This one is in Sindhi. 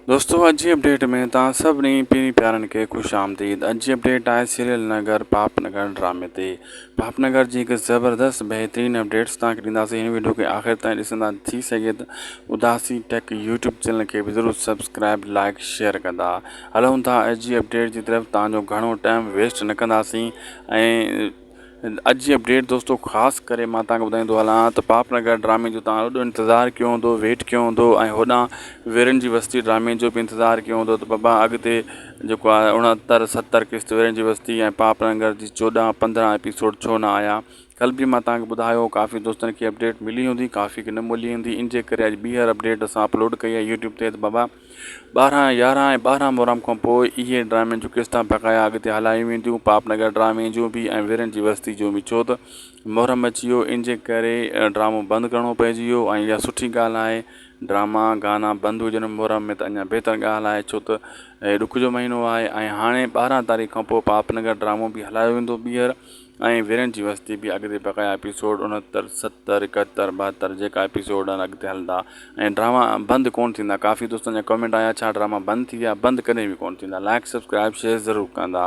دوستو اڄ جي اپڊيٽ ۾ توهان سڀني پيرين پيارن کي خوش آمديد اڄ جي اپڊيٽ آهي سيريل نگر پاپ نگر ڊرامي تي پاپ نگر جي هڪ زبردست بهترين اپڊيٽس توهان کي ڏينداسين هن ويڊيو کي آخر تائين ڏسندا ٿي سگهي ته اداسي ٽيڪ يوٽيوب چينل کي به ضرور سبسڪرائب لائڪ شيئر ڪندا هلون ٿا اڄ جي اپڊيٽ جي طرف توهان جو گهڻو ٽائم ويسٽ نه ڪنداسين ۽ اڄ جي اپڊيٽ دوستو خاص ڪري مان توهان کي ٻڌائيندو هلان ته پاپ نگر ڊرامي جو توهان وڏو انتظار ڪيو هوندو ويٽ ڪيو هوندو ۽ هوڏانهن ويرن جي وستي ڊرامي جو به انتظار ڪيو هوندو ته بابا اڳتي جيڪو آهي اڻهتر ستر قسط ويرن جي وستي ۽ پاپ نگر جي چوڏهن پندرهن ايپيسوڊ ڇو نه آيا ڪل به مان توهان کي ٻڌايو ڪافي دوستن کي اپڊيٽ ملي هوندي ڪافي کي نه ملي هوندي ان جي ڪري اڄ ٻيهر اپڊيٽ اسان اپلوڊ ڪئي آهي يوٽيوب تي ته بابا ٻارهن، يارهن ۽ ٻارهن محرم کان پوء اهي ڊرامن جون قسطان بقايا اڳتي هلايون وينديون. پاپ نگر ڊرامي جون به ۽ ويرن جي وستي جون به ڇو ته محرم اچي ويو ان جي ڪري ڊرامو بند ڪرڻو پئجي ويو ۽ اها سٺي ڳالهه آهي ڊراما گانا بند هجن محرم ۾ ته اڃا بهتر ڳالهه آهي ڇو ته هي ڏک جو مهينو آهي ۽ هاڻي ٻارهن تاريخ کان پوء پاپ نگر ڊرامو به هلايو ويندو ٻيهر ۽ ويرن جي وستي به اڳتي بقايا ايپيسوڊ اڻهتر، ستر، ايڪهتر، ٻاهتر جيڪا ايپيسوڊ آهن اڳتي هلندا ۽ ڊراما بند ڪون ٿيندا ڪافي دوستن جا ڪمينٽ آيا ڇا ڊراما بند ٿي ويا بند ڪڏهن به ڪون ٿيندا لائڪ سبسڪرائب شيئر ضرور ڪندا.